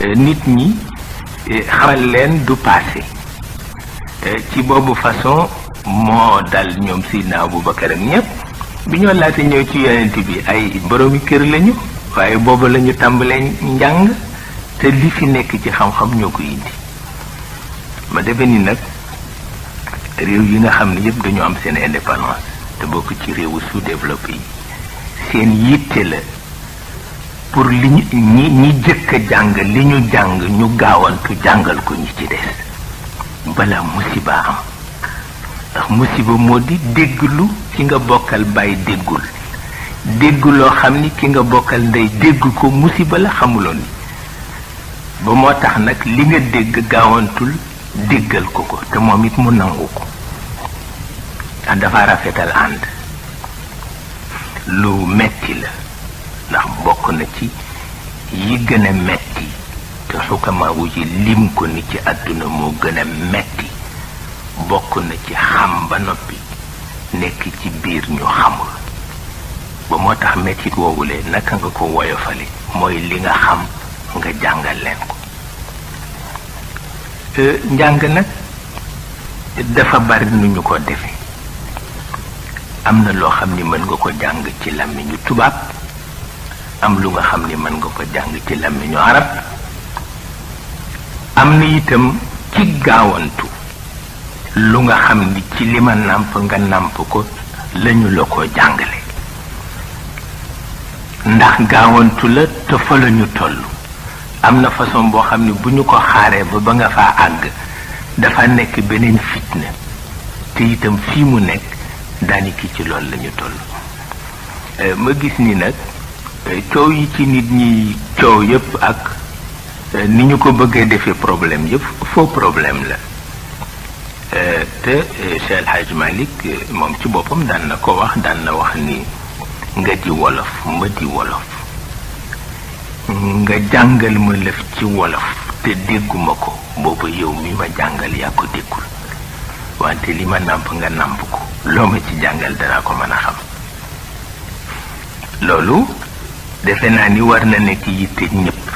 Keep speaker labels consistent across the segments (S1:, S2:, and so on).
S1: nit ñi xamal leen du passé ci boobu façon moo dal ñoom Sidna Abubakar ak ñëpp bi ñoo laata ñëw ci yonent bi ay boroomi kër lañu waaye boobu lañu tàmbalee njàng te li fi nekk ci xam-xam ñoo ko indi ma defe ni nag réew yi nga xam ne yëpp dañu am seen indépendance te bokk ci réewu sous-développé yi seen yitte la pour li ñi jëkk a jàng li ñu jàng ñu gaawantu jàngal ko ñi ci des balaa musiba am ndax musiba moo di dégglu ki nga bokkal bàyyi déggul dégg loo xam ni ki nga bokkal ndey dégg ko musiba la xamuloon ni ba moo tax nag li nga dégg gaawantul déggal ko ko te moom it mu nangu ko ndax dafa rafetal ànd lu metti la ndax bokk na ci yi gën a metti te xukama wu ci lim ko ni ci àdduna moo gën a metti bokk na ci xam ba noppi nekk ci biir ñu xamul ba moo tax mettit woowulee naka nga ko woyofale mooy li nga xam nga jàngal leen ko njàng nag dafa bari nu ñu ko defe am na loo xam ni mën nga ko jàng ci làmmiñu tubaab am lu nga xam ni mën nga ko jàng ci làmmiñu arab am na itam ci gaawantu lu nga xam ni ci li ma nàmp nga nàmp ko lañu la ko jàngale ndax gaawantu la te fa la ñu toll am na façon boo xam ni bu ñu ko xaaree ba nga faa àgg dafa nekk beneen fitna te itam fii mu nekk daaniki ci loolu la ñu toll ma gis ni nag coow yi ci nit ñi coow yépp ak ni ñu ko bëggee defee problème yépp faux problème la te Cheikh El Hadj Malick moom ci boppam daan na ko wax daan na wax ni nga di wolof ma di wolof nga jàngal ma lëf ci wolof te dégguma ko booba yow mi ma jàngal yaa ko déggul wante li ma nàmp nga nàmp ko loo ma ci jàngal danaa ko mën a xam loolu defe naa ni war na nekk yitte ñëpp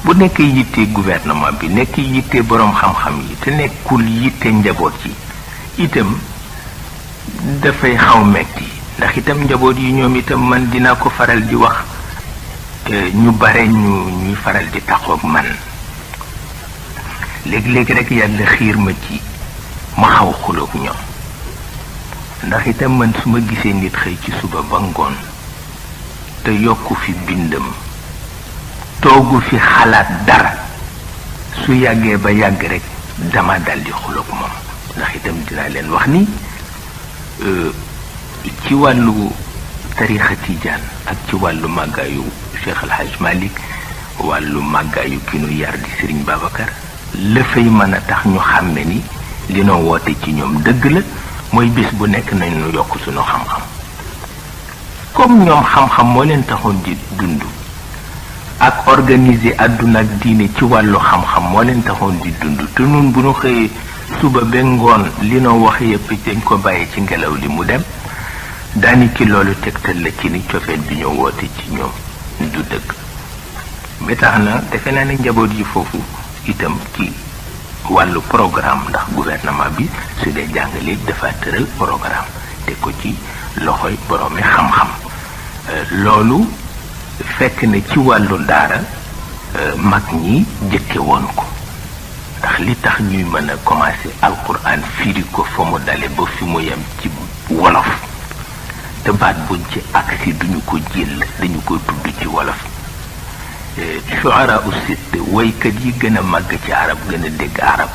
S1: bu nekk yitte gouvernement bi nekk yitte boroom xam-xam yi te nekkul yitte njaboot yi itam dafay xaw metti ndax itam njaboot yi ñoom itam man dinaa ko faral di wax ñu bare ñuy faral di taxoog man léegi-léegi rek yàlla xiir ma ci ma xaw xuloog ñoom ndax itam man su ma gisee nit xëy ci suba ba ngoon te yokku fi bindam toogu fi xalaat dara su yàggee ba yàgg rek dama daldi xuloog moom ndax itam dinaa leen wax ni ci wàllu tarixa tijaan ak ci wàllu màggaayu Cheikh El Hadj Malick wàllu màggaayu ki nu yar di Serigne Babacar la fay mën a tax ñu xàmme ni li noo woote ci ñoom dëgg la mooy bis bu nekk nañ nu yokk suñu xam-xam comme ñoom xam-xam moo leen taxoon di dund ak organiser àdduna ak diine ci wàllu xam-xam moo leen taxoon di dund te nun bu ñu xëyee suba ba ngoon li noo wax yépp dañ ko bàyyi ci ngelaw li mu dem daani ki loolu tegtal la ci ni cofeel bi ñoo woote ci ñoom du dëgg ba tax na defe naa ne njaboot yi foofu itam ci wàllu programme ndax gouvernement bi su dee jàngale dafa tëral programme te ko ci loxoy boroomi xam-xam loolu fekk na ci wàllu daara mag ñi jëkke woon ko ndax li tax ñuy mën a commencé alquran firi ko fa mu dale ba fi mu yem ci wolof te baat buñ ci agsi duñu ko jël dañu ko tudd ci wolof shuara u sitt waykat yi gën a màgg ci arab gën a dégg arab